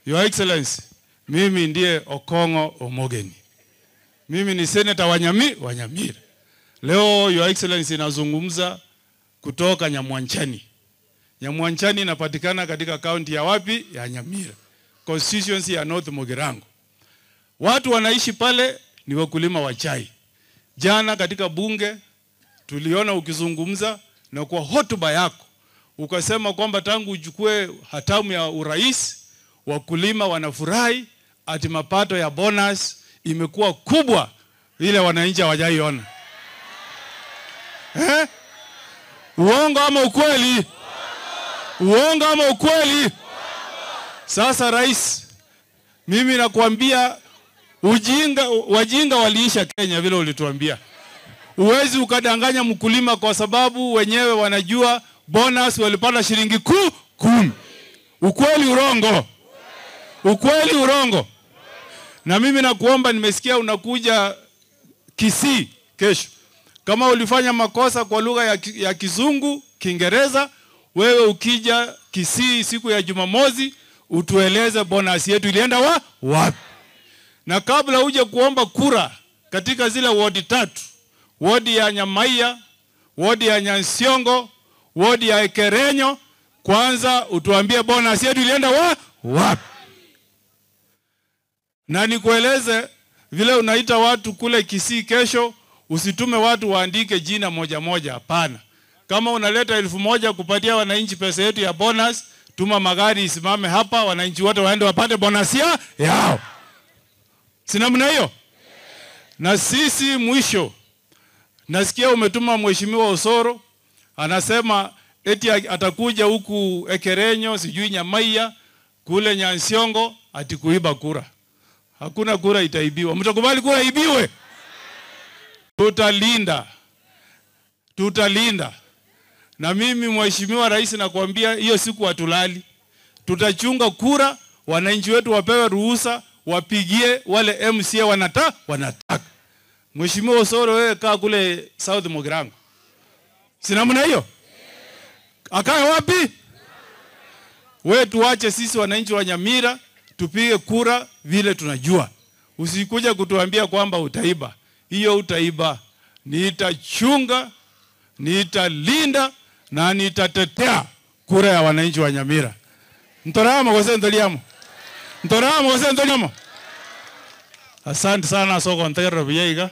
Your Excellency, mimi ndiye Okong'o Omogeni. Mimi ni senator wa Nyamira. Leo Your Excellency nazungumza kutoka Nyamwanchani. Nyamwanchani inapatikana katika kaunti ya wapi? Ya Nyamira. Constituency ya North Mugirango. Watu wanaishi pale ni wakulima wa chai. Jana katika bunge tuliona ukizungumza na kwa hotuba yako ukasema kwamba tangu uchukue hatamu ya urais wakulima wanafurahi, ati mapato ya bonus imekuwa kubwa ile wananchi hawajaiona. Eh? Uongo ama ukweli? Uongo ama ukweli? Sasa rais, mimi nakuambia wajinga waliisha Kenya vile ulituambia. Uwezi ukadanganya mkulima kwa sababu wenyewe wanajua bonus walipata shilingi 10. Ukweli urongo? Ukweli urongo? Na mimi nakuomba, nimesikia unakuja Kisii kesho. Kama ulifanya makosa kwa lugha ya Kizungu, Kiingereza, wewe ukija Kisii siku ya Jumamosi utueleze bonus yetu ilienda wapi. Na kabla uje kuomba kura katika zile wodi 3, wodi ya Nyamaiya, wodi ya Nyansiongo, wodi ya Ekerenyo, kwanza utuambie bonus yetu ilienda wapi. Na nikueleze vile unaita watu kule Kisii kesho, usitume watu waandike jina moja moja, hapana. Kama unaleta 1000 kupatia wananchi pesa yetu ya bonus, tuma magari isimame hapa, wananchi wote waende wapate bonus yao. Si namna hiyo? Na sisi mwisho, nasikia umetuma Mheshimiwa Osoro, anasema eti atakuja huku Ekerenyo, sijui Nyamaiya, kule Nyansiongo, ati kuiba kura. Hakuna kura itaibiwa. Mtakubali kura ibiwe? Tutalinda. Tutalinda. Na mimi Mheshimiwa Rais nakuambia hiyo siku hatulali. Tutachunga kura, wananchi wetu wapewe ruhusa, wapigie wale MCA wanataka. Mheshimiwa Osoro, wewe kaa kule South Mugirango. Si namna hiyo? Akae wapi? Wewe tuache sisi wananchi wa Nyamira tupige kura vile tunajua. Usikuja kutuambia kwamba utaiba. Hiyo utaiba. Nitachunga, nitalinda na nitatetea kura ya wananchi wa Nyamira. Ntoramo gose ndoliamo. Ntoramo gose ndoliamo. Asante sana soko ntero biyaiga.